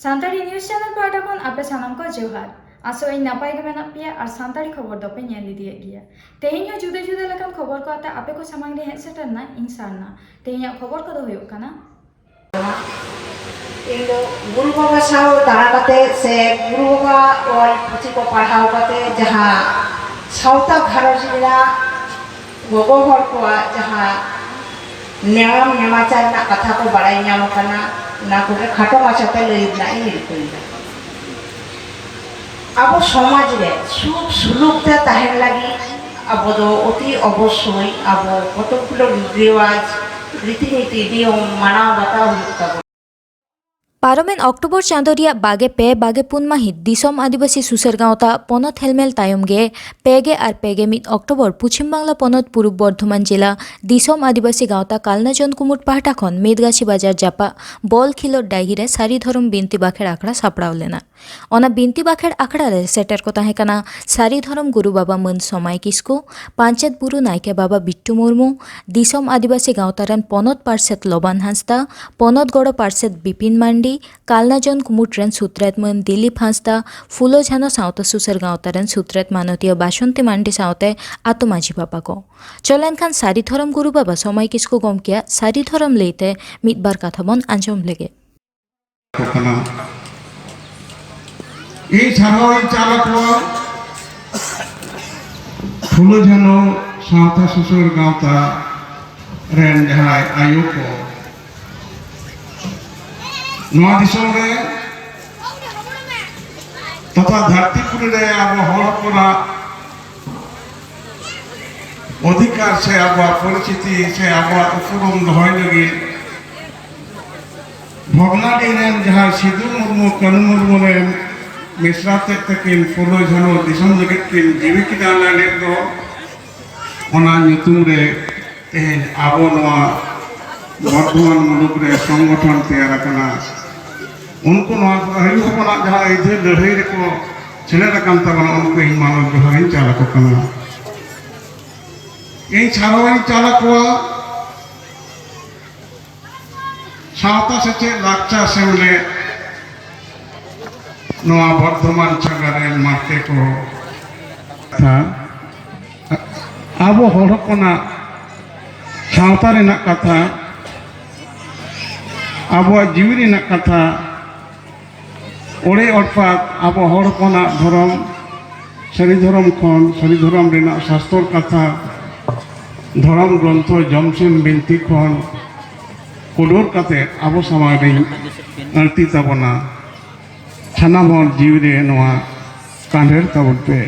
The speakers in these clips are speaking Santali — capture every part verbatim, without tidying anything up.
ᱥᱟᱱᱛᱟᱲᱤ ᱱᱤᱭᱩᱡᱽ ᱪᱮᱱᱮᱞ ᱯᱟᱦᱴᱟ ᱠᱷᱚᱱ ᱟᱯᱮ ᱥᱟᱱᱟᱢ ᱠᱚ ᱡᱚᱦᱟᱨ᱾ ᱟᱥᱚᱜ ᱟᱹᱧ ᱱᱟᱯᱟᱭ ᱜᱮ ᱢᱮᱱᱟᱜ ᱯᱮᱭᱟ ᱟᱨ ᱥᱟᱱᱛᱟᱲᱤ ᱠᱷᱚᱵᱚᱨ ᱫᱚᱯᱮ ᱧᱮᱞ ᱤᱫᱤᱭᱮᱫ ᱜᱮᱭᱟ᱾ ᱛᱮᱦᱮᱧ ᱦᱚᱸ ᱡᱩᱫᱟᱹ ᱡᱩᱫᱟᱹ ᱞᱮᱠᱟᱱ ᱠᱷᱚᱵᱚᱨ ᱠᱚ ᱟᱛᱮ ᱟᱯᱮ ᱠᱚ ᱥᱟᱢᱟᱝ ᱨᱮ ᱦᱮᱡ ᱥᱮᱴᱮᱨ ᱮᱱᱟ ᱤᱧ ᱥᱟᱨᱱᱟ᱾ ᱛᱮᱦᱮᱧᱟᱜ ᱠᱷᱚᱵᱚᱨ ᱠᱚᱫᱚ ᱦᱩᱭᱩᱜ ᱠᱟᱱᱟ᱾ ᱤᱧ ᱫᱚ ᱜᱩᱨᱩ ᱵᱟᱵᱟ ᱥᱟᱶ ᱫᱟᱬᱟ ᱠᱟᱛᱮ ᱥᱮ ᱜᱩᱨᱩ ᱵᱟᱵᱟ ᱚᱞ ᱯᱩᱛᱷᱤ ᱠᱚ ᱯᱟᱲᱦᱟᱣ ᱠᱟᱛᱮ ᱡᱟᱦᱟᱸ ᱥᱟᱶᱛᱟ ᱜᱷᱟᱨᱚᱸᱡᱽ ᱨᱮᱱᱟᱜ ᱜᱚᱜᱚ ᱦᱚᱲ ᱠᱚᱣᱟᱜ ᱡᱟᱦᱟᱸ ᱱᱮᱭᱟᱢ ᱱᱮᱢᱟᱪᱟᱨ ᱨᱮᱱᱟᱜ ᱠᱟᱛᱷᱟ ᱠᱚ ᱵᱟᱲᱟᱭ ᱧᱟᱢ ᱟᱠᱟᱱᱟ, ᱚᱱᱟ ᱠᱚᱜᱮ ᱠᱷᱟᱴᱚ ᱢᱟᱪᱷᱟᱛᱮ ᱞᱟᱹᱭ ᱨᱮᱱᱟᱜ ᱤᱧ ᱨᱤᱠᱟᱹᱭᱮᱫᱟ᱾ ᱟᱵᱚ ᱥᱚᱢᱟᱡᱽ ᱨᱮ ᱥᱩᱠ ᱥᱩᱞᱩᱠ ᱛᱮ ᱛᱟᱦᱮᱱ ᱞᱟᱹᱜᱤᱫ ᱟᱵᱚ ᱫᱚ ᱚᱛᱤ ᱚᱵᱚᱥᱥᱳᱭ ᱟᱵᱚ ᱠᱚᱛᱚᱠ ᱜᱩᱞᱳ ᱨᱤᱛᱤ ᱨᱮᱣᱟᱡᱽ, ᱨᱤᱛᱤ ᱱᱤᱛᱤ, ᱱᱤᱭᱚᱢ ᱢᱟᱱᱟᱣ ᱵᱟᱛᱟᱣ ᱦᱩᱭᱩᱜ ᱛᱟᱵᱚᱱᱟ᱾ ᱯᱟᱨᱚᱢᱮᱱ ᱚᱠᱴᱳᱵᱚᱨ ᱪᱟᱸᱫᱳ ᱨᱮᱭᱟᱜ ᱵᱟᱜᱮ ᱯᱮ ᱵᱟᱜᱮ ᱯᱩᱱ ᱢᱟᱹᱦᱤᱛ ᱫᱤᱥᱚᱢ ᱟᱹᱫᱤᱵᱟᱹᱥᱤ ᱥᱩᱥᱟᱹᱨ ᱜᱟᱶᱛᱟ ᱯᱚᱱᱚᱛ ᱦᱮᱞᱢᱮᱞ ᱛᱟᱭᱚᱢ ᱜᱮ ᱯᱮ ᱜᱮ ᱟᱨ ᱯᱮ ᱜᱮ ᱢᱤᱫ ᱚᱠᱴᱳᱵᱚᱨ ᱯᱚᱪᱷᱤᱢ ᱵᱟᱝᱞᱟ ᱯᱚᱱᱚᱛ ᱯᱩᱨᱩᱵ ᱵᱚᱨᱫᱷᱚᱢᱟᱱ ᱡᱮᱞᱟ ᱫᱤᱥᱚᱢ ᱟᱹᱫᱤᱵᱟᱹᱥᱤ ᱜᱟᱶᱛᱟ ᱠᱟᱞᱱᱟᱡᱚᱱ ᱠᱩᱢᱩᱴ ᱯᱟᱦᱴᱟ ᱠᱷᱚᱱ ᱢᱮᱫᱜᱟᱪᱷᱤ ᱵᱟᱡᱟᱨ ᱡᱟᱯᱟᱜ ᱵᱚᱞ ᱠᱷᱮᱞᱳᱰ ᱰᱟᱹᱦᱤ ᱨᱮ ᱥᱟᱹᱨᱤ ᱫᱷᱚᱨᱚᱢ ᱵᱤᱱᱛᱤ ᱵᱟᱠᱷᱮᱲ ᱟᱠᱷᱲᱟ ᱥᱟᱯᱲᱟᱣ ᱞᱮᱱᱟ᱾ ᱚᱱᱟ ᱵᱤᱱᱛᱤ ᱵᱟᱠᱷᱮᱲ ᱟᱠᱷᱲᱟ ᱨᱮ ᱥᱮᱴᱮᱨ ᱠᱚ ᱛᱟᱦᱮᱸ ᱠᱟᱱᱟ ᱥᱟᱹᱨᱤ ᱫᱷᱚᱨᱚᱢ ᱜᱩᱨᱩ ᱵᱟᱵᱟ ᱢᱟᱹᱱ ᱥᱚᱢᱟᱭ ᱠᱤᱥᱠᱩ, ᱯᱟᱧᱪᱮᱛ ᱵᱩᱨᱩ ᱱᱟᱭᱠᱮ ᱵᱟᱵᱟ ᱵᱤᱴᱴᱩ ᱢᱩᱨᱢᱩ, ᱫᱤᱥᱚᱢ ᱟᱹᱫᱤᱵᱟᱹᱥᱤ ᱜᱟᱶᱛᱟ ᱨᱮᱱ ᱯᱚᱱᱚᱛ ᱯᱟᱨᱥᱮᱛ ᱞᱚᱵᱟᱱ ᱦᱟᱸᱥᱫᱟ, ᱯᱚᱱᱚᱛ ᱜᱚᱲᱚ ᱯᱟᱨᱥᱮᱛ ᱵᱤᱯᱤᱱ ᱢᱟᱱᱰᱤ, ᱠᱟᱞᱱᱟᱡᱚᱱ ᱠᱩᱢᱩᱴ ᱨᱮᱱ ᱥᱩᱛᱨᱮᱛ ᱢᱟᱹᱱ ᱫᱤᱞᱤᱯ ᱦᱟᱸᱥᱫᱟ, ᱯᱷᱩᱞᱳ ᱡᱷᱟᱱᱚ ᱥᱟᱶᱛᱟ ᱥᱩᱥᱟᱹᱨ ᱜᱟᱶᱛᱟ ᱨᱮᱱ ᱥᱩᱛᱨᱮᱛ ᱢᱟᱱᱚᱛᱤᱭᱟᱹ ᱵᱟᱥᱚᱱᱛᱤ ᱢᱟᱱᱰᱤ ᱥᱟᱶᱛᱮ ᱟᱛᱳ ᱢᱟᱹᱡᱷᱤ ᱵᱟᱵᱟ ᱠᱚ᱾ ᱪᱚᱞ ᱮᱱᱠᱷᱟᱱ ᱥᱟᱹᱨᱤ ᱫᱷᱚᱨᱚᱢ ᱜᱩᱨᱩ ᱵᱟᱵᱟ ᱥᱚᱢᱟᱭ ᱠᱤᱥᱠᱩ ᱜᱚᱢᱠᱮᱭᱟᱜ ᱥᱟᱹᱨᱤ ᱫᱷᱚᱨᱚᱢ ᱞᱟᱹᱭᱛᱮ ᱢᱤᱫ ᱵᱟᱨ ᱠᱟᱛᱷᱟ ᱵᱚᱱ ᱟᱸᱡᱚᱢ ᱞᱮᱜᱮ᱾ ᱠᱟᱱᱟ᱾ ᱤᱧ ᱥᱟᱨᱦᱟᱣ ᱤᱧ ᱪᱟᱞ ᱟᱠᱚᱣᱟ ᱯᱷᱩᱞᱳ ᱡᱷᱟᱱᱳ ᱥᱟᱶᱛᱟ ᱥᱩᱥᱟᱹᱨ ᱜᱟᱶᱛᱟ ᱨᱮᱱ ᱡᱟᱦᱟᱸᱭ ᱟᱭᱳ ᱠᱚ ᱱᱚᱣᱟ ᱫᱤᱥᱚᱢ ᱨᱮ ᱛᱚᱛᱷᱟ ᱫᱷᱟᱹᱨᱛᱤ ᱯᱩᱨᱤ ᱨᱮ ᱟᱵᱚ ᱦᱚᱲ ᱦᱚᱯᱚᱱᱟᱜ ᱚᱫᱷᱤᱠᱟᱨ ᱥᱮ ᱟᱵᱚᱣᱟᱜ ᱯᱚᱨᱤᱪᱤᱛᱤ ᱥᱮ ᱟᱵᱚᱣᱟᱜ ᱩᱯᱨᱩᱢ ᱫᱚᱦᱚᱭ ᱞᱟᱹᱜᱤᱫ ᱵᱷᱚᱜᱽᱱᱟᱰᱤ ᱨᱮᱱ ᱡᱟᱦᱟᱸᱭ ᱥᱤᱫᱩ ᱢᱩᱨᱢᱩ, ᱠᱟᱹᱱᱩ ᱢᱩᱨᱢᱩ ᱨᱮᱱ ᱢᱤᱥᱨᱟ ᱛᱮᱫ ᱛᱟᱹᱠᱤᱱ ᱯᱷᱩᱞᱳ ᱡᱷᱟᱱᱳ ᱫᱤᱥᱚᱢ ᱞᱟᱹᱜᱤᱫ ᱠᱤᱱ ᱡᱤᱣᱤ ᱠᱤᱱ ᱮᱢ ᱞᱮᱫ ᱫᱚ, ᱚᱱᱟ ᱧᱩᱛᱩᱢ ᱨᱮ ᱛᱮᱦᱮᱧ ᱟᱵᱚ ᱱᱚᱣᱟ ᱵᱚᱨᱛᱚᱢᱟᱱ ᱢᱩᱞᱩᱠ ᱨᱮ ᱥᱚᱝᱜᱚᱴᱷᱚᱱ ᱛᱮᱭᱟᱨ ᱟᱠᱟᱱᱟ᱾ ᱩᱱᱠᱩ ᱱᱚᱣᱟ ᱟᱭᱳ ᱦᱚᱯᱚᱱᱟᱜ ᱡᱟᱦᱟᱸ ᱟᱹᱭᱫᱟᱹᱨ ᱞᱟᱹᱲᱦᱟᱹᱭ ᱨᱮᱠᱚ ᱥᱮᱞᱮᱫ ᱟᱠᱟᱱ ᱛᱟᱵᱚᱱᱟ, ᱩᱱᱠᱩ ᱤᱧ ᱢᱟᱱᱚᱛ ᱡᱚᱦᱟᱨ ᱤᱧ ᱪᱟᱞ ᱟᱠᱚ ᱠᱟᱱᱟ᱾ ᱤᱧ ᱥᱟᱨᱦᱟᱣ ᱤᱧ ᱪᱟᱞ ᱟᱠᱚᱣᱟ ᱥᱟᱶᱛᱟ ᱥᱮᱪᱮᱫ ᱞᱟᱠᱪᱟᱨ ᱥᱮᱢᱞᱮᱫ ᱱᱚᱣᱟ ᱵᱚᱨᱫᱷᱚᱢᱟᱱ ᱪᱟᱸᱜᱟ ᱨᱮᱱ ᱢᱟᱨᱛᱮ ᱠᱚ, ᱠᱟᱛᱷᱟ, ᱟᱵᱚ ᱦᱚᱲ ᱦᱚᱯᱚᱱᱟᱜ ᱥᱟᱶᱛᱟ ᱨᱮᱱᱟᱜ ᱠᱟᱛᱷᱟ, ᱟᱵᱚᱣᱟᱜ ᱡᱤᱣᱤ ᱨᱮᱱᱟᱜ ᱠᱟᱛᱷᱟ, ᱚᱲᱮ ᱚᱲᱯᱟᱛ ᱟᱵᱚ ᱦᱚᱲ ᱦᱚᱯᱚᱱᱟᱜ ᱫᱷᱚᱨᱚᱢ, ᱥᱟᱹᱨᱤ ᱫᱷᱚᱨᱚᱢ ᱠᱷᱚᱱ, ᱥᱟᱹᱨᱤ ᱫᱷᱚᱨᱚᱢ ᱨᱮᱱᱟᱜ ᱥᱟᱥᱛᱚᱨ ᱠᱟᱛᱷᱟ, ᱫᱷᱚᱨᱚᱢ ᱜᱨᱚᱱᱛᱷᱚ ᱡᱚᱢᱥᱤᱢ ᱵᱤᱱᱛᱤ ᱠᱷᱚᱱ ᱠᱩᱰᱩᱨ ᱠᱟᱛᱮ ᱟᱵᱚ ᱥᱟᱢᱟᱝ ᱨᱤᱧ ᱟᱹᱲᱛᱤ ᱛᱟᱵᱚᱱᱟ᱾ ᱥᱟᱱᱟᱢ ᱦᱚᱲ ᱡᱤᱣᱤ ᱨᱮ ᱱᱚᱣᱟ ᱠᱟᱸᱰᱷᱮᱨ ᱛᱟᱵᱚᱱ ᱯᱮ᱾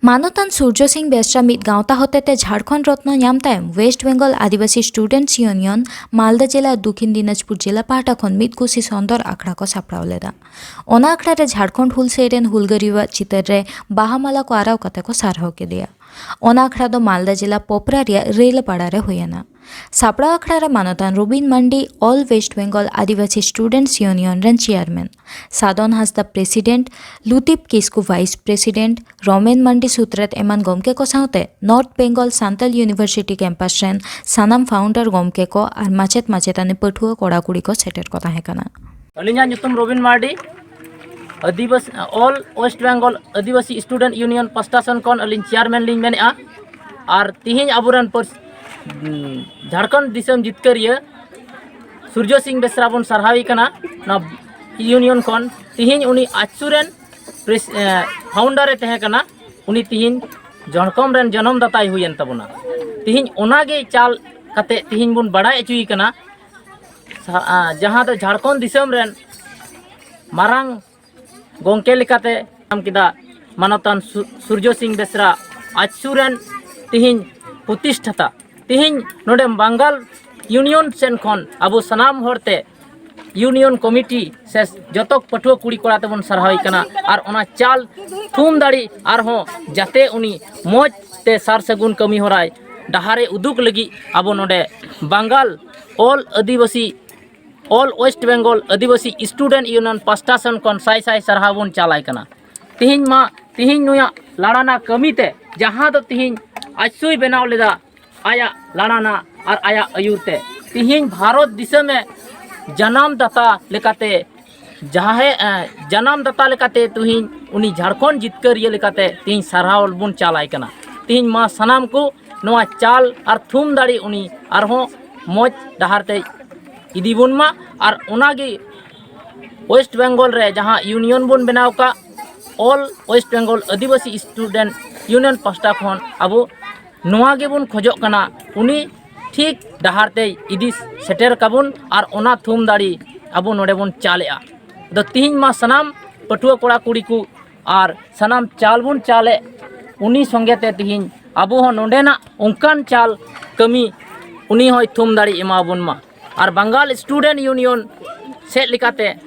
ᱢᱟᱱᱚᱛᱟᱱ ᱥᱩᱨᱡᱚ ᱥᱤᱝ ᱵᱮᱥᱨᱟ ᱢᱤᱫ ᱜᱟᱶᱛᱟ ᱦᱚᱛᱮᱛᱮ ᱡᱷᱟᱲᱠᱷᱚᱸᱰ ᱨᱚᱛᱱᱚ ᱧᱟᱢ ᱛᱟᱭᱚᱢ, ᱳᱭᱮᱥᱴ ᱵᱮᱝᱜᱚᱞ ᱟᱹᱫᱤᱵᱟᱹᱥᱤ ᱥᱴᱩᱰᱮᱱᱴᱥ ᱤᱭᱩᱱᱤᱭᱚᱱ ᱢᱟᱞᱫᱟ ᱡᱮᱞᱟ ᱫᱚᱠᱷᱤᱱ ᱫᱤᱱᱟᱡᱽᱯᱩᱨ ᱡᱮᱞᱟ ᱯᱟᱦᱴᱟ ᱠᱷᱚᱱ ᱢᱤᱫ ᱠᱩᱥᱤ ᱥᱚᱱᱫᱚᱨ ᱟᱠᱷᱲᱟ ᱠᱚ ᱥᱟᱯᱲᱟᱣ ᱞᱮᱫᱟ᱾ ᱚᱱᱟ ᱟᱠᱷᱲᱟ ᱨᱮ ᱡᱷᱟᱲᱠᱷᱚᱸᱰ ᱦᱩᱞ ᱥᱮᱫ ᱨᱮᱱ ᱦᱩᱞᱜᱟᱹᱨᱤᱭᱟᱹᱣᱟᱜ ᱪᱤᱛᱟᱹᱨ ᱨᱮ ᱵᱟᱦᱟ ᱢᱟᱞᱟ ᱠᱚ ᱟᱨᱟᱣ ᱠᱟᱛᱮ ᱠᱚ ᱥᱟᱨᱦᱟᱣ ᱠᱮᱫᱮᱭᱟ᱾ ᱚᱱᱟ ᱟᱠᱷᱲᱟ ᱫᱚ ᱢᱟᱞᱫᱟ ᱡᱮᱞᱟ ᱯᱚᱯᱨᱟ ᱨᱮᱭᱟᱜ ᱨᱮᱞᱟᱯᱟᱲᱟ ᱨᱮ ᱦᱩᱭᱮᱱᱟ᱾ ᱥᱟᱯᱲᱟᱣ ᱟᱠᱷᱲᱟ ᱨᱮ ᱢᱟᱱᱚᱛᱟᱱ ᱨᱚᱵᱤᱱ ᱢᱟᱱᱰᱤ, ᱚᱞ ᱳᱭᱮᱥᱴ ᱵᱮᱝᱜᱚᱞ ᱟᱹᱫᱤᱵᱟᱹᱥᱤ ᱥᱴᱩᱰᱮᱱᱴᱥ ᱤᱭᱩᱱᱤᱭᱚᱱ ᱨᱮᱱ ᱪᱮᱭᱟᱨᱢᱮᱱ, ᱥᱟᱫᱚᱱ ᱦᱟᱸᱥᱫᱟ ᱯᱨᱮᱥᱤᱰᱮᱱᱴ, ᱞᱩᱛᱤᱯ ᱠᱤᱥᱠᱩ ᱵᱷᱟᱭᱤᱥ ᱯᱨᱮᱥᱤᱰᱮᱱᱴ, ᱨᱚᱢᱮᱱ ᱢᱟᱱᱰᱤ ᱥᱩᱛᱨᱮᱛ ᱮᱢᱟᱱ ᱜᱚᱢᱠᱮ ᱠᱚ ᱥᱟᱶᱛᱮ north Bengal Santal university campus ᱨᱮᱱ ᱥᱟᱱᱟᱢ ᱯᱷᱟᱣᱩᱱᱰᱟᱨ ᱜᱚᱢᱠᱮ ᱠᱚ ᱟᱨ ᱢᱟᱪᱮᱛ ᱢᱟᱪᱮᱛᱟᱹᱱᱤ ᱯᱟᱹᱴᱷᱩᱣᱟᱹ ᱠᱚᱲᱟ ᱠᱩᱲᱤ ᱠᱚ ᱥᱮᱴᱮᱨ ᱠᱚ ᱛᱟᱦᱮᱸ ᱠᱟᱱᱟ᱾ ᱟᱹᱞᱤᱧᱟᱜ ᱧᱩᱛᱩᱢ ᱨᱚᱵᱤᱱ ᱢᱟᱨᱰᱤ, ᱟᱹᱫᱤᱵᱟᱹᱥᱤ, ᱚᱞ ᱳᱭᱮᱥᱴ ᱵᱮᱝᱜᱚᱞ ᱟᱹᱫᱤᱵᱟᱹᱥᱤ ᱥᱴᱩᱰᱮᱱᱴ ᱤᱭᱩᱱᱤᱭᱚᱱ ᱯᱟᱥᱴᱟ ᱥᱮᱱ ᱠᱷᱚᱱ ᱟᱹᱞᱤᱧ ᱪᱮᱭᱟᱨᱢᱮᱱ ᱞᱤᱧ ᱢᱮᱱᱮᱫᱼᱟ᱾ ᱟᱨ ᱛᱤᱦᱤᱧ ᱟᱵᱚᱨᱮᱱ ᱯᱟᱹᱨᱥ-, ᱩᱸ, ᱡᱷᱟᱲᱠᱷᱚᱸᱰ ᱫᱤᱥᱚᱢ ᱡᱤᱛᱠᱟᱹᱨᱤᱭᱟᱹ ᱥᱩᱨᱡᱚ ᱥᱤᱝ ᱵᱮᱥᱨᱟ ᱵᱚᱱ ᱥᱟᱨᱦᱟᱣᱮ ᱠᱟᱱᱟ᱾ ᱱᱚᱣᱟ ᱤᱭᱩᱱᱤᱭᱚᱱ ᱠᱷᱚᱱ ᱛᱤᱦᱤᱧ ᱩᱱᱤ ᱟᱡᱥᱩ ᱨᱮᱱ ᱯᱨᱮᱥ-, ᱮ, ᱯᱷᱟᱣᱩᱱᱰᱟᱨ ᱮ ᱛᱟᱦᱮᱸ ᱠᱟᱱᱟ᱾ ᱩᱱᱤ ᱛᱤᱦᱤᱧ ᱡᱷᱟᱲᱠᱷᱚᱸᱰ ᱨᱮᱱ ᱡᱚᱱᱚᱢ ᱫᱟᱛᱟᱭ ᱦᱩᱭᱮᱱ ᱛᱟᱵᱚᱱᱟ᱾ ᱛᱤᱦᱤᱧ ᱚᱱᱟᱜᱮ ᱪᱟᱞ ᱠᱟᱛᱮ ᱛᱤᱦᱤᱧ ᱵᱚᱱ ᱵᱟᱲᱟᱭ ᱦᱚᱪᱚᱭᱮ ᱠᱟᱱᱟ᱾ ᱥᱟ-, ᱟ, ᱡᱟᱦᱟᱸ ᱫᱚ ᱡᱷᱟᱲᱠᱷᱚᱸᱰ ᱫᱤᱥᱚᱢ ᱨᱮᱱ ᱢᱟᱨᱟᱝ ᱜᱚᱢᱠᱮ ᱞᱮᱠᱟᱛᱮ ᱧᱟᱢ ᱠᱮᱫᱟ ᱢᱟᱱᱚᱛᱟᱱ ᱥᱩ-, ᱥᱩᱨᱡᱚ ᱥᱤᱝ ᱵᱮᱥᱨᱟ ᱟᱡᱥᱩ ᱨᱮᱱ ᱛᱤᱦᱤᱧ ᱯᱨᱚᱛᱤᱥᱴᱷᱟᱛᱟ᱾ ᱛᱤᱦᱤᱧ ᱱᱚᱰᱮ ᱵᱟᱝᱜᱟᱞ ᱤᱭᱩᱱᱤᱭᱚᱱ ᱥᱮᱱ ᱠᱷᱚᱱ ᱟᱵᱚ ᱥᱟᱱᱟᱢ ᱦᱚᱲᱛᱮ ᱤᱭᱩᱱᱤᱭᱚᱱ ᱠᱚᱢᱤᱴᱤ ᱥᱮ ᱡᱚᱛᱚ ᱯᱟᱹᱴᱷᱩᱣᱟᱹ ᱠᱩᱲᱤ ᱠᱚᱲᱟ ᱛᱮᱵᱚᱱ ᱥᱟᱨᱦᱟᱣᱮ ᱠᱟᱱᱟ᱾ ᱟᱨ ᱚᱱᱟ ᱪᱟᱞ ᱛᱷᱩᱢ ᱫᱟᱲᱮ ᱟᱨᱦᱚᱸ ᱡᱟᱛᱮ ᱩᱱᱤ ᱢᱚᱡᱽ ᱛᱮ ᱥᱟᱨ ᱥᱟᱹᱜᱩᱱ ᱠᱟᱹᱢᱤ ᱦᱚᱨᱟᱭ ᱰᱟᱦᱟᱨᱮ ᱩᱫᱩᱜ ᱞᱟᱹᱜᱤᱫ ᱟᱵᱚ ᱱᱚᱰᱮ ᱵᱟᱝᱜᱟᱞ ᱚᱞ ᱟᱹᱫᱤᱵᱟᱹᱥᱤ, ᱚᱞ ᱳᱭᱮᱥᱴ ᱵᱮᱝᱜᱚᱞ ᱟᱹᱫᱤᱵᱟᱹᱥᱤ ᱥᱴᱩᱰᱮᱱᱴ ᱤᱭᱩᱱᱤᱭᱚᱱ ᱯᱟᱥᱴᱟ ᱥᱮᱱ ᱠᱷᱚᱱ ᱥᱟᱭ ᱥᱟᱭ ᱥᱟᱨᱦᱟᱣ ᱵᱚᱱ ᱪᱟᱞᱟᱭ ᱠᱟᱱᱟ᱾ ᱛᱤᱦᱤᱧ ᱢᱟ, ᱛᱤᱦᱤᱧ ᱱᱩᱭᱟᱜ ᱞᱟᱲᱟᱱᱟ ᱠᱟᱹᱢᱤᱛᱮ ᱡᱟᱦᱟᱸ ᱫᱚ ᱛᱤᱦᱤᱧ ᱟᱡᱥᱩᱭ ᱵᱮᱱᱟᱣ ᱞᱮᱫᱟ, ᱟᱭᱟᱜ ᱞᱟᱲᱟᱱᱟ ᱟᱨ ᱟᱭᱟᱜ ᱟᱹᱭᱩᱨ ᱛᱮ ᱛᱤᱦᱤᱧ ᱵᱷᱟᱨᱚᱛ ᱫᱤᱥᱚᱢᱮ ᱡᱟᱱᱟᱢ ᱫᱟᱛᱟ ᱞᱮᱠᱟᱛᱮ, ᱡᱟᱦᱟᱸᱭ, ᱮ, ᱡᱟᱱᱟᱢ ᱫᱟᱛᱟ ᱞᱮᱠᱟᱛᱮ ᱛᱤᱦᱤᱧ ᱩᱱᱤ ᱡᱷᱟᱲᱠᱷᱚᱸᱰ ᱡᱤᱛᱠᱟᱹᱨᱤᱭᱟᱹ ᱞᱮᱠᱟᱛᱮ ᱛᱤᱦᱤᱧ ᱥᱟᱨᱦᱟᱣ ᱵᱚᱱ ᱪᱟᱞᱟᱭ ᱠᱟᱱᱟ᱾ ᱛᱤᱦᱤᱧ ᱢᱟ ᱥᱟᱱᱟᱢ ᱠᱚ ᱱᱚᱣᱟ ᱪᱟᱞ ᱟᱨ ᱛᱷᱩᱢ ᱫᱟᱲᱮ ᱩᱱᱤ ᱟᱨᱦᱚᱸ ᱢᱚᱡᱽ ᱰᱟᱦᱟᱨ ᱛᱮ ᱤᱫᱤ ᱵᱚᱱ ᱢᱟ᱾ ᱟᱨ ᱚᱱᱟᱜᱮ ᱳᱭᱮᱥᱴ ᱵᱮᱝᱜᱚᱞ ᱨᱮ ᱡᱟᱦᱟᱸ ᱤᱭᱩᱱᱤᱭᱚᱱ ᱵᱚᱱ ᱵᱮᱱᱟᱣ ᱟᱠᱟᱫ, ᱚᱞ ᱳᱭᱮᱥᱴ ᱵᱮᱝᱜᱚᱞ ᱟᱹᱫᱤᱵᱟᱹᱥᱤ ᱥᱴᱩᱰᱮᱱᱴ ᱤᱭᱩᱱᱤᱭᱚᱱ ᱯᱟᱥᱴᱟ ᱠᱷᱚᱱ ᱟᱵᱚ ᱱᱚᱣᱟ ᱜᱮᱵᱚᱱ ᱠᱷᱚᱡᱚᱜ ᱠᱟᱱᱟ, ᱩᱱᱤ ᱴᱷᱤᱠ ᱰᱟᱦᱟᱨ ᱛᱮᱭ ᱤᱫᱤ ᱥᱮᱴᱮᱨ ᱠᱟᱵᱚᱱ ᱟᱨ ᱚᱱᱟ ᱛᱷᱩᱢ ᱫᱟᱲᱮ ᱟᱵᱚ ᱱᱚᱰᱮ ᱵᱚᱱ ᱪᱟᱞᱮᱜᱼᱟ᱾ ᱟᱫᱚ ᱛᱤᱦᱤᱧ ᱢᱟ ᱥᱟᱱᱟᱢ ᱯᱟᱹᱴᱷᱩᱣᱟᱹ ᱠᱚᱲᱟ ᱠᱩᱲᱤ ᱠᱚ ᱟᱨ ᱥᱟᱱᱟᱢ ᱪᱟᱞ ᱵᱚᱱ ᱪᱟᱞᱮᱫ, ᱩᱱᱤ ᱥᱚᱸᱜᱮ ᱛᱮ ᱛᱤᱦᱤᱧ ᱟᱵᱚ ᱦᱚᱸ ᱱᱚᱰᱮᱱᱟᱜ ᱚᱱᱠᱟᱱ ᱪᱟᱞ ᱠᱟᱹᱢᱤ ᱩᱱᱤ ᱦᱚᱸᱭ ᱛᱷᱩᱢ ᱫᱟᱲᱮ ᱮᱢᱟᱵᱚᱱ ᱢᱟ᱾ ᱟᱨ ᱵᱟᱝᱜᱟᱞ ᱥᱴᱩᱰᱮᱱᱴ ᱤᱭᱩᱱᱤᱭᱚᱱ ᱥᱮᱫ ᱞᱮᱠᱟᱛᱮ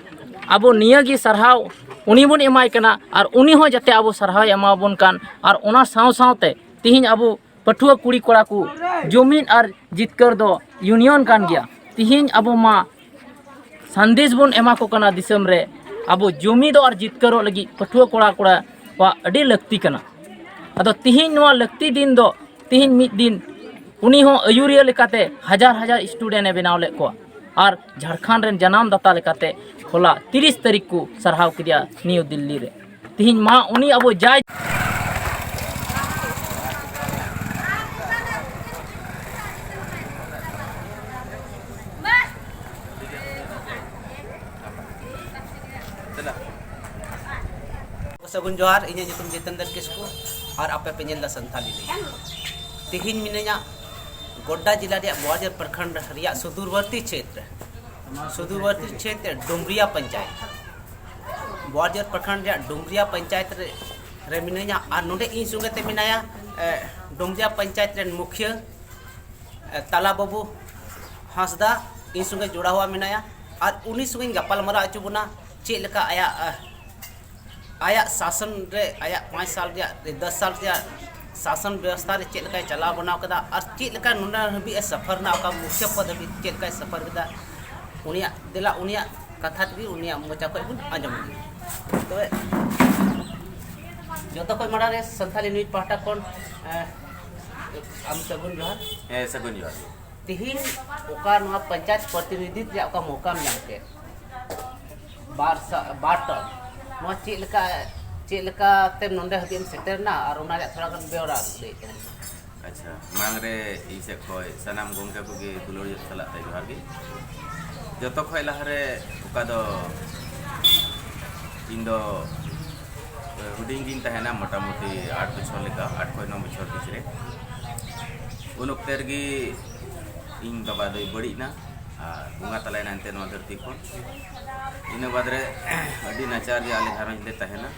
ᱟᱵᱚ ᱱᱤᱭᱟᱹ ᱜᱮ ᱥᱟᱨᱦᱟᱣ ᱩᱱᱤ ᱵᱚᱱ ᱮᱢᱟᱭ ᱠᱟᱱᱟ, ᱟᱨ ᱩᱱᱤ ᱦᱚᱸ ᱡᱟᱛᱮ ᱟᱵᱚ ᱥᱟᱨᱦᱟᱣ ᱮᱢᱟᱵᱚᱱ ᱠᱟᱱ, ᱟᱨ ᱚᱱᱟ ᱥᱟᱶ ᱥᱟᱶᱛᱮ ᱛᱤᱦᱤᱧ ᱟᱵᱚ ᱯᱟᱹᱴᱷᱩᱣᱟᱹ ᱠᱩᱲᱤ ᱠᱚᱲᱟ ᱠᱚ ᱡᱩᱢᱤᱫ ᱟᱨ ᱡᱤᱛᱠᱟᱹᱨ ᱫᱚ ᱤᱭᱩᱱᱤᱭᱚᱱ ᱠᱟᱱ ᱜᱮᱭᱟ᱾ ᱛᱤᱦᱤᱧ ᱟᱵᱚ ᱢᱟ ᱥᱟᱸᱫᱮᱥ ᱵᱚᱱ ᱮᱢᱟ ᱠᱚ ᱠᱟᱱᱟ ᱫᱤᱥᱚᱢ ᱨᱮ, ᱟᱵᱚ ᱡᱩᱢᱤᱫᱚᱜ ᱟᱨ ᱡᱤᱛᱠᱟᱹᱨᱚᱜ ᱞᱟᱹᱜᱤᱫ ᱯᱟᱹᱴᱷᱩᱣᱟᱹ ᱠᱚᱲᱟ ᱠᱚᱲᱟ ᱠᱚᱣᱟᱜ ᱟᱹᱰᱤ ᱞᱟᱹᱠᱛᱤ ᱠᱟᱱᱟ᱾ ᱟᱫᱚ ᱛᱤᱦᱤᱧ ᱱᱚᱣᱟ ᱞᱟᱹᱠᱛᱤ ᱫᱤᱱ ᱫᱚ, ᱛᱤᱦᱤᱧ ᱢᱤᱫ ᱫᱤᱱ ᱩᱱᱤ ᱦᱚᱸ ᱟᱹᱭᱩᱨᱤᱭᱟᱹ ᱞᱮᱠᱟᱛᱮ ᱦᱟᱡᱟᱨ ᱦᱟᱡᱟᱨ ᱥᱴᱩᱰᱮᱱᱴ ᱮ ᱵᱮᱱᱟᱣ ᱞᱮᱫ ᱠᱚᱣᱟ, ᱟᱨ ᱡᱷᱟᱲᱠᱷᱚᱸᱰ ᱨᱮᱱ ᱡᱟᱱᱟᱢ ᱫᱟᱛᱟ ᱞᱮᱠᱟᱛᱮ ᱦᱚᱞᱟ ᱛᱤᱨᱤᱥ ᱛᱟᱹᱨᱤᱠᱷ ᱠᱚ ᱥᱟᱨᱦᱟᱣ ᱠᱮᱫᱮᱭᱟ ᱱᱤᱭᱩ ᱫᱤᱞᱞᱤ ᱨᱮ᱾ ᱛᱤᱦᱤᱧ ᱢᱟ ᱩᱱᱤ ᱟᱵᱚ ᱡᱟᱭ ᱥᱟᱹᱜᱩᱱ ᱡᱚᱦᱟᱨ, ᱤᱧᱟᱹᱜ ᱧᱩᱛᱩᱢ ᱡᱤᱛᱮᱱᱫᱨ ᱠᱤᱥᱠᱩ ᱟᱨ ᱟᱯᱮ ᱯᱮ ᱧᱮᱞ ᱮᱫᱟ ᱥᱟᱱᱛᱷᱟᱞᱤ ᱱᱤᱭᱩᱡᱽ᱾ ᱛᱮᱦᱮᱧ ᱢᱤᱱᱟᱹᱧᱟ ᱜᱳᱰᱰᱟ ᱡᱮᱞᱟ ᱨᱮᱭᱟᱜ ᱵᱳᱣᱟᱡᱮᱨ ᱯᱨᱚᱠᱷᱚᱸᱰ ᱨᱮᱭᱟᱜ ᱥᱩᱫᱩᱨᱵᱚᱨᱛᱤ ᱪᱷᱮᱛᱨᱚ, ᱥᱩᱫᱩᱨᱵᱚᱨᱛᱤ ᱪᱷᱮᱛᱨᱚ ᱰᱩᱢᱨᱤᱭᱟ ᱯᱚᱧᱪᱟᱭᱮᱛ, ᱵᱳᱣᱟᱡᱮᱨ ᱯᱨᱚᱠᱷᱚᱸᱰ ᱨᱮᱭᱟᱜ ᱰᱩᱢᱨᱤᱭᱟ ᱯᱚᱧᱪᱟᱭᱮᱛ ᱨᱮ, ᱨᱮ ᱢᱤᱱᱟᱹᱧᱟ᱾ ᱟᱨ ᱱᱚᱰᱮ ᱤᱧ ᱥᱚᱸᱜᱮ ᱛᱮ ᱢᱮᱱᱟᱭᱟ ᱮ, ᱰᱩᱢᱨᱤᱭᱟ ᱯᱚᱧᱪᱟᱭᱮᱛ ᱨᱮᱱ ᱢᱩᱠᱷᱤᱭᱟᱹ ᱮ, ᱛᱟᱞᱟ ᱵᱟᱹᱵᱩ ᱦᱟᱸᱥᱫᱟ ᱤᱧ ᱥᱚᱸᱜᱮ ᱡᱚᱲᱟᱣᱟ ᱢᱮᱱᱟᱭᱟ᱾ ᱟᱨ ᱩᱱᱤ ᱥᱚᱸᱜᱮᱧ ᱜᱟᱯᱟᱞ ᱢᱟᱨᱟᱣ ᱦᱚᱪᱚ ᱵᱚᱱᱟ ᱪᱮᱫ ᱞᱮᱠᱟ ᱟᱭᱟᱜ ᱮ, ᱟᱭᱟᱜ ᱥᱟᱥᱚᱱ ᱨᱮ, ᱟᱭᱟᱜ ᱯᱟᱸᱪ ᱥᱟᱞ ᱨᱮᱭᱟᱜ, ᱫᱚᱥ ᱥᱟᱞ ᱨᱮᱭᱟᱜ ᱥᱟᱥᱚᱱ ᱵᱮᱵᱚᱥᱛᱷᱟ ᱨᱮ ᱪᱮᱫ ᱞᱮᱠᱟᱭ ᱪᱟᱞᱟᱣ ᱵᱮᱱᱟᱣ ᱠᱮᱫᱟ ᱟᱨ ᱪᱮᱫ ᱞᱮᱠᱟ ᱱᱚᱰᱮ ᱦᱟᱹᱵᱤᱡ ᱮ ᱥᱚᱯᱷᱚᱨ ᱮᱱᱟ, ᱚᱠᱟ ᱢᱩᱠᱷᱤᱭᱟᱹ ᱯᱚᱫᱽ ᱦᱟᱹᱵᱤᱡ ᱪᱮᱫ ᱞᱮᱠᱟᱭ ᱥᱚᱯᱷᱚᱨ ᱠᱮᱫᱟ, ᱩᱱᱤᱭᱟᱜ ᱫᱮᱞᱟ ᱩᱱᱤᱭᱟᱜ ᱠᱟᱛᱷᱟ ᱛᱮᱜᱮ ᱩᱱᱤᱭᱟᱜ ᱢᱚᱪᱟ ᱠᱷᱚᱱ ᱵᱚᱱ ᱟᱸᱡᱚᱢ ᱞᱮᱜᱮ᱾ ᱛᱚᱵᱮ ᱡᱚᱛᱚ ᱠᱷᱚᱱ ᱢᱟᱲᱟᱝ ᱨᱮ ᱥᱟᱱᱛᱷᱟᱞᱤ ᱱᱤᱭᱩᱡᱽ ᱯᱟᱦᱴᱟ ᱠᱷᱚᱱ ᱮ, ᱟᱢ ᱥᱟᱹᱜᱩᱱ ᱡᱚᱦᱟᱨ᱾ ᱦᱮᱸ, ᱥᱟᱹᱜᱩᱱ ᱡᱚᱦᱟᱨ ᱜᱮ᱾ ᱛᱤᱦᱤᱧ ᱚᱠᱟ ᱱᱚᱣᱟ ᱯᱚᱧᱪᱟᱭᱮᱛ ᱯᱨᱚᱛᱤᱱᱤᱫᱷᱤ ᱨᱮᱭᱟᱜ ᱚᱠᱟ ᱢᱚᱣᱠᱟᱢ ᱧᱟᱢ ᱠᱮᱫ, ᱵᱟᱨ ᱥᱟ-, ᱵᱟᱨ ᱴᱟᱨᱢ, ᱱᱚᱣᱟ ᱪᱮᱫ ᱞᱮᱠᱟ, ᱪᱮᱫ ᱞᱮᱠᱟ ᱛᱮ ᱱᱚᱰᱮ ᱦᱟᱹᱵᱤᱡ ᱮᱢ ᱥᱮᱴᱮᱨ ᱮᱱᱟ ᱟᱨ ᱚᱱᱟ ᱨᱮᱭᱟᱜ ᱛᱷᱚᱲᱟ ᱜᱟᱱ ᱵᱮᱣᱨᱟ ᱞᱟᱹᱭ ᱛᱟᱵᱚᱱ ᱢᱮ᱾ ᱟᱪᱪᱷᱟ, ᱢᱟᱲᱟᱝ ᱨᱮ ᱤᱧ ᱥᱮᱫ ᱠᱷᱚᱱ ᱥᱟᱱᱟᱢ ᱜᱚᱢᱠᱮ ᱠᱚᱜᱮ ᱫᱩᱞᱟᱹᱲ ᱥᱟᱞᱟᱜ ᱛᱮ ᱡᱚᱦᱟᱨ ᱜᱮ᱾ ᱡᱚᱛᱚ ᱠᱷᱚᱱ ᱞᱟᱦᱟ ᱨᱮ ᱚᱠᱟ ᱫᱚ ᱤᱧ ᱫᱚ ᱦᱩᱰᱤᱧ ᱜᱤᱧ ᱛᱟᱦᱮᱱᱟ, ᱢᱚᱴᱟᱢᱩᱴᱤ ᱟᱴ ᱵᱚᱪᱷᱚᱨ ᱞᱮᱠᱟ, ᱟᱴ ᱠᱷᱚᱱ ᱱᱚ ᱵᱚᱪᱷᱚᱨ ᱵᱷᱤᱛᱨᱤ ᱨᱮ᱾ ᱩᱱ ᱚᱠᱛᱮ ᱨᱮᱜᱮ ᱤᱧ ᱵᱟᱵᱟ ᱫᱚᱭ ᱵᱟᱹᱲᱤᱡ ᱮᱱᱟ ᱟᱨ ᱵᱚᱸᱜᱟ ᱛᱟᱞᱟᱭᱮᱱᱟ ᱮᱱᱛᱮ ᱱᱚᱣᱟ ᱫᱷᱟᱹᱨᱛᱤ ᱠᱷᱚᱱ᱾ ᱤᱱᱟᱹ ᱵᱟᱫᱽ ᱨᱮ ᱟᱹᱰᱤ ᱱᱟᱪᱟᱨ ᱜᱮ ᱟᱞᱮ ᱜᱷᱟᱨᱚᱸᱡᱽ ᱞᱮ ᱛᱟᱦᱮᱱᱟ᱾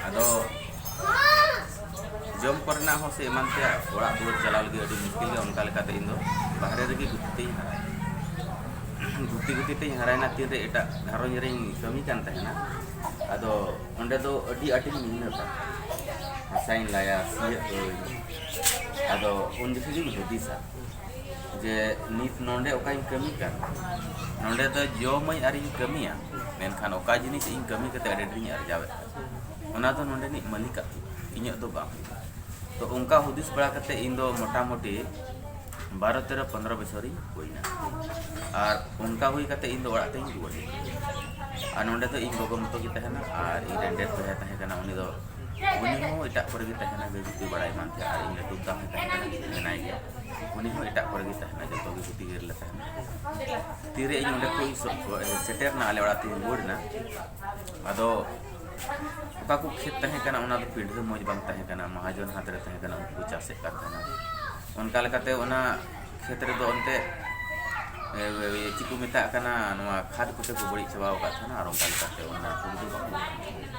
ᱟᱫᱚ ᱡᱚᱢ ᱠᱚᱨᱮᱱᱟᱜ ᱦᱚᱸ ᱥᱮ ᱮᱢᱟᱱ ᱛᱮᱭᱟᱜ ᱚᱲᱟᱜ ᱫᱩᱣᱟᱹᱨ ᱪᱟᱞᱟᱣ ᱞᱟᱹᱜᱤᱫ ᱟᱹᱰᱤ ᱢᱩᱥᱠᱤᱞ ᱜᱮ᱾ ᱚᱱᱠᱟ ᱞᱮᱠᱟᱛᱮ ᱤᱧ ᱫᱚ ᱵᱟᱦᱨᱮ ᱨᱮᱜᱮ ᱜᱩᱛᱤ ᱛᱮᱧ ᱦᱟᱨᱟᱭᱮᱱᱟ᱾ ᱜᱩᱛᱤ ᱜᱩᱛᱤ ᱛᱮᱧ ᱦᱟᱨᱟᱭᱮᱱᱟ᱾ ᱛᱤᱱᱨᱮ ᱮᱴᱟᱜ ᱜᱷᱟᱨᱚᱸᱡᱽ ᱨᱮᱧ ᱠᱟᱹᱢᱤ ᱠᱟᱱ ᱛᱟᱦᱮᱱᱟ, ᱟᱫᱚ ᱚᱸᱰᱮ ᱫᱚ ᱟᱹᱰᱤ ᱟᱸᱴᱤᱧ ᱢᱮᱦᱱᱚᱛᱟ᱾ ᱦᱟᱥᱟᱧ ᱞᱟᱭᱟ, ᱥᱤᱭᱟᱹᱜ ᱟᱹᱧ᱾ ᱟᱫᱚ ᱩᱱ ᱡᱚᱠᱷᱚᱱ ᱜᱤᱧ ᱦᱩᱫᱤᱥᱟ ᱡᱮ ᱱᱤᱛ ᱱᱚᱰᱮ ᱚᱠᱟᱧ ᱠᱟᱹᱢᱤ ᱠᱟᱱ, ᱱᱚᱰᱮ ᱫᱚ ᱡᱚᱢᱟᱹᱧ ᱟᱨᱤᱧ ᱠᱟᱹᱢᱤᱭᱟ, ᱢᱮᱱᱠᱷᱟᱱ ᱚᱠᱟ ᱡᱤᱱᱤᱥ ᱤᱧ ᱠᱟᱹᱢᱤ ᱠᱟᱛᱮ ᱟᱹᱰᱤ ᱰᱷᱮᱨᱤᱧ ᱟᱨᱡᱟᱣᱮᱫ ᱠᱟᱱ, ᱚᱱᱟ ᱫᱚ ᱱᱚᱰᱮᱱᱤᱡ ᱢᱟᱹᱞᱤᱠᱟᱜ ᱦᱩᱭᱩᱜᱼᱟ, ᱤᱧᱟᱹᱜ ᱫᱚ ᱵᱟᱝ ᱦᱩᱭᱩᱜᱼᱟ᱾ ᱛᱚ ᱚᱱᱠᱟ ᱦᱩᱫᱤᱥ ᱵᱟᱲᱟ ᱠᱟᱛᱮ ᱤᱧ ᱫᱚ ᱢᱚᱴᱟᱢᱩᱴᱤ ᱵᱟᱨᱚ, ᱛᱮᱨᱚ, ᱯᱚᱱᱫᱽᱨᱚ ᱵᱚᱪᱷᱚᱨᱤᱧ ᱦᱩᱭᱱᱟ᱾ ᱟᱨ ᱚᱱᱠᱟ ᱦᱩᱭ ᱠᱟᱛᱮ ᱤᱧ ᱫᱚ ᱚᱲᱟᱜ ᱛᱮᱧ ᱨᱩᱣᱟᱹᱲ ᱮᱱᱟ᱾ ᱟᱨ ᱱᱚᱸᱰᱮ ᱫᱚ ᱤᱧ ᱜᱚᱜᱚ ᱢᱚᱛᱚ ᱜᱮ ᱛᱟᱦᱮᱱᱟ, ᱟᱨ ᱤᱧ ᱨᱮᱱ ᱰᱮᱰ ᱵᱚᱭᱦᱟ ᱛᱟᱦᱮᱸ ᱠᱟᱱᱟ, ᱩᱱᱤ ᱫᱚ, ᱩᱱᱤ ᱦᱚᱸ ᱮᱴᱟᱜ ᱠᱚᱨᱮ ᱜᱮ ᱛᱟᱦᱮᱱᱟ, ᱜᱟᱹᱭ ᱜᱩᱯᱤ ᱵᱟᱲᱟᱭ ᱮᱢᱟᱱ ᱛᱮ, ᱟᱨ ᱤᱧ ᱞᱟᱹᱴᱩ ᱫᱟ ᱦᱚᱸᱭ ᱛᱟᱦᱮᱸ ᱠᱟᱱᱟ, ᱢᱮᱱᱟᱭ ᱜᱮᱭᱟ, ᱩᱱᱤ ᱦᱚᱸ ᱮᱴᱟᱜ ᱠᱚᱨᱮ ᱜᱮ ᱛᱟᱦᱮᱱᱟ, ᱡᱚᱛᱚ ᱜᱮ ᱜᱩᱛᱤ ᱜᱮ ᱨᱮᱞᱮ ᱛᱟᱦᱮᱱᱟ᱾ ᱛᱤᱨᱮ ᱤᱧ ᱚᱸᱰᱮ ᱠᱷᱚᱱ ᱥᱮᱴᱮᱨ ᱮᱱᱟ, ᱟᱞᱮ ᱚᱲᱟᱜ ᱛᱮᱧ ᱨᱩᱣᱟᱹᱲ ᱮᱱᱟ, ᱟᱫᱚ ᱚᱠᱟ ᱠᱚ ᱠᱷᱮᱛ ᱛᱟᱦᱮᱸ ᱠᱟᱱᱟ, ᱚᱱᱟ ᱫᱚ ᱯᱤᱰᱷᱟᱹ ᱢᱚᱡᱽ ᱵᱟᱝ ᱛᱟᱦᱮᱸ ᱠᱟᱱᱟ, ᱢᱟᱦᱟᱡᱚᱱ ᱦᱟᱛ ᱨᱮ ᱛᱟᱦᱮᱸ ᱠᱟᱱᱟ, ᱩᱱᱠᱩ ᱠᱚ ᱪᱟᱥᱮᱫ ᱠᱟᱱ ᱛᱟᱦᱮᱱᱟ᱾ ᱚᱱᱠᱟ ᱞᱮᱠᱟᱛᱮ ᱚᱱᱟ ᱠᱷᱮᱛ ᱨᱮᱫᱚ ᱚᱱᱛᱮ, ᱮ, ᱪᱮᱫ ᱠᱚ ᱢᱮᱛᱟᱜ ᱠᱟᱱᱟ, ᱱᱚᱣᱟ ᱠᱷᱟᱫᱽ ᱠᱚᱛᱮ ᱠᱚ ᱵᱟᱹᱲᱤᱡ ᱪᱟᱵᱟᱣ ᱟᱠᱟᱫ ᱛᱟᱦᱮᱱᱟ, ᱟᱨ ᱚᱱᱠᱟ ᱞᱮᱠᱟᱛᱮ ᱚᱱᱟ ᱦᱩᱲᱩ ᱫᱚ ᱵᱟᱝ ᱦᱩᱭᱩᱜ ᱠᱟᱱ ᱛᱟᱦᱮᱱᱟ᱾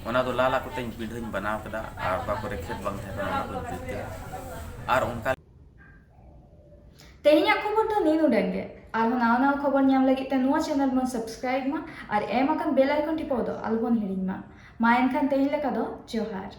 ᱚᱱᱟ ᱫᱚ ᱞᱟ ᱞᱟ ᱠᱚᱛᱮᱧ ᱯᱤᱰᱷᱟᱹᱧ ᱵᱮᱱᱟᱣ ᱠᱮᱫᱟ, ᱟᱨ ᱚᱠᱟ ᱠᱚᱨᱮ ᱠᱷᱮᱛ ᱵᱟᱝ ᱛᱟᱦᱮᱸ ᱠᱟᱱᱟ, ᱚᱱᱟ ᱠᱚᱧ ᱡᱩᱛ ᱠᱮᱫᱟ᱾ ᱟᱨ ᱚᱱᱠᱟ ᱛᱮᱦᱮᱧᱟᱜ ᱠᱷᱚᱵᱚᱨ ᱫᱚ ᱱᱤᱱ ᱩᱰᱟᱹᱝ ᱜᱮ᱾ ᱟᱨᱦᱚᱸ ᱱᱟᱣᱟ ᱱᱟᱣᱟ ᱠᱷᱚᱵᱚᱨ ᱧᱟᱢ ᱞᱟᱹᱜᱤᱫ ᱛᱮ ᱱᱚᱣᱟ ᱪᱮᱱᱮᱞ ᱵᱚᱱ ᱥᱟᱵᱥᱠᱨᱟᱭᱤᱵ ᱢᱟ ᱟᱨ ᱮᱢ ᱟᱠᱟᱱ ᱵᱮᱞ ᱟᱭᱠᱚᱱ ᱴᱤᱯᱟᱹᱣ ᱫᱚ ᱟᱞᱚᱵᱚᱱ ᱦᱤᱲᱤᱧ ᱢᱟ᱾ ᱢᱟ ᱮᱱᱠᱷᱟᱱ ᱛᱮᱦᱮᱧ ᱞᱮᱠᱟ ᱫᱚ ᱡᱚᱦᱟᱨ᱾